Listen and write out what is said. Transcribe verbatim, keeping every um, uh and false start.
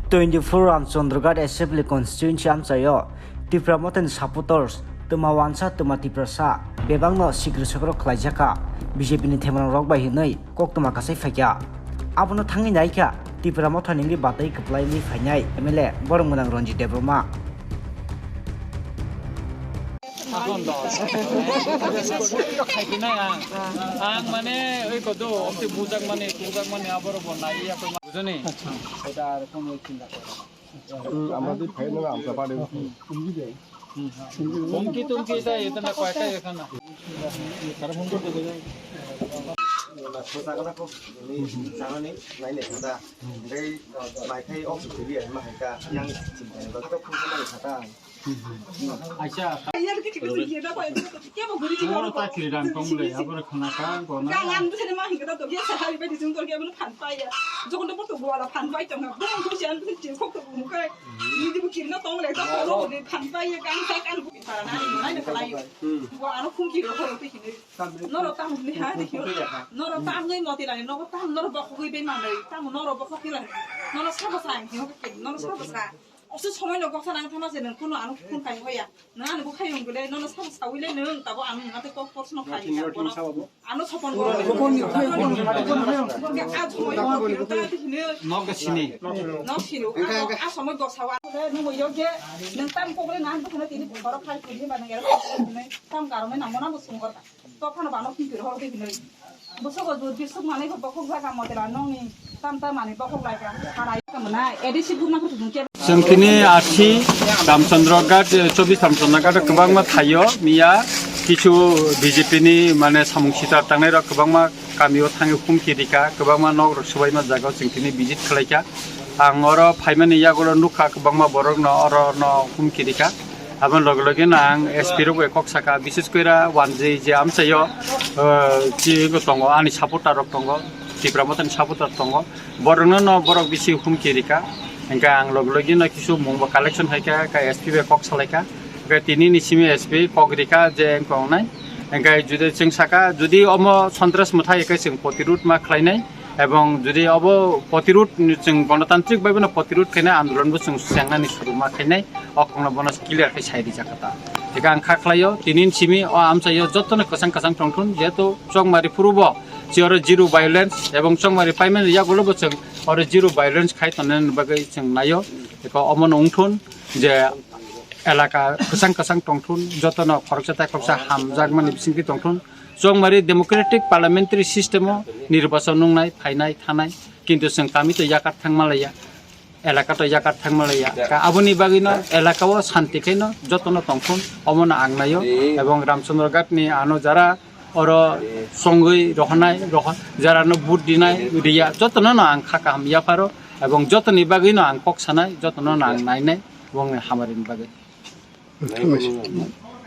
Twenty-four Ramchandraghat Assembly Constituency amchaio Tipra Mothani supporters twma wansa twma Tiprasa bebakno sikri sokro khlaijakha B J P ni themrang rok bai hinwi koktwma kasai phaikha. Abono thangwi naikha Tipra Mothani wngwi batwi kwplai wngwi phainai M L A borok gwnang Ranjit Debbarma. Ang mane oi kodo, okti bujak mane, tujak mane, aboro bo nai ya, bujoni? Eta ar kono chinta koro. Hmm, amra di phai na amra pade. Hum, hum. Humki tumki eta, eta na koita ekhana. Sosa kana ko ni sana ni nai ne kata. Dei mai khai off to dia ma hai ka yang chinta ni ba to khum khum ni kata. Acha. Tomorrow ta kiri dan kong le, aboro khana ka, gona. Ang ang bwsani ma hingka to, biasa hari bai dijung to, biasa phan pai ya. Jokon to porto gola phan pai tong, bung ko sian bwsani chil khok to bung kai. Ni di bu kiri na tong le, to ko lo de phan pai ya, kang sa kan bu para na, ni nai na kalai. Bo ano khum kiri ro ko to kini. Noro tam ni ha de kiri. Noro tam ngai moti lani, noro tam, noro bokho gui be manai, tam noro bokho kiri. Noro sabo sa, noro sabo sa. Oso somoi no boksa nang thana je nang kuno ano phone kai hoya. Nang ano bukhai ung gule, nono sabo sawi le nang, tabo ano nang ate kok porsono khai. Ano sopon bo. Ke a somoi no kiro ta di hine. Nok sini. Nok sini. A somoi boksa wa. Nang mo yoge, nang tam kok le nang bukhana tini bokoro khai kuri ba nang era. Tam garo me nang mo na bo sungor ka. Tophano bano kikir hor kikir. Busugo jodi suk manai ko bokhok jaga motela nongni tam tam manai bokhok laika. Harai ka mona A D C buma ko tun ke. Chwng tini athi Ramchandraghat, eh, chobbish Ramchandraghat kwbangma thaio miya kichu B J P ni mane samung sitar tangnai rok kwbangma kamio thangwi humki rika, kwbangma nok rok swbaima jaga o chwng tini visit khlaika. Ang oro phaimani yagulo nukha kwbangma borok no oro no humki rika. Aboni loge loge no ang S P rok bai kok saka, bises koi ra wanjwi je amchaio, eh, chi tongo, ani supporter rok tongo, Tipra Mothani supporter tongo, borok no, no borok bisi humki rika, hingke ang loge loge no kisu mung bo collection hai kha, kha S P bai kok salai kha, hingke tini ni simi S P kok rika je wng tongnai, hingke jodi chwng saka, jodi omo sontras mwthai hingke chwng protirud ma khlai nai. Ebong jodi obo protirud ni chwng gonotantrik bai bono protirud khainai andolon bo chwng chengnani suru ma khainai, o kokno bono clear khe sai rijak kha ta. Eka ang kha khlaio, tini ni simi o amchaio jotono kwchang kwchang tongthun, jehetu chokmari phuru bo chi oro zero violence ebong chokmari paimani yagulo bo chwng oro zero violence khai tongnani bagwi chwng naio. Eko omono wngthun je elaka kwchang kwchang tongthun, jotono khoroksa tai khoroksa hamjakmani bisingtwi tongthun. Chongmari democratic parliamentary system o nirbachon nungnai, phainai, thanai, kintu chwng kami to yakat thangma laiya, elaka to yakat thangma laiya. Ka aboni bagwi no elaka o shanti khe no jotono tongthun, omono ang naio. Ebong Ramchandra Ghat ni ano jara oro chongwi rohonai, roho-, jara no vote dinai, riya, jotono no ang kha kaham yapharo, ebong jotoni bagwi no ang kok sanai, jotono no ang nainai, bongni hamarini bagwi.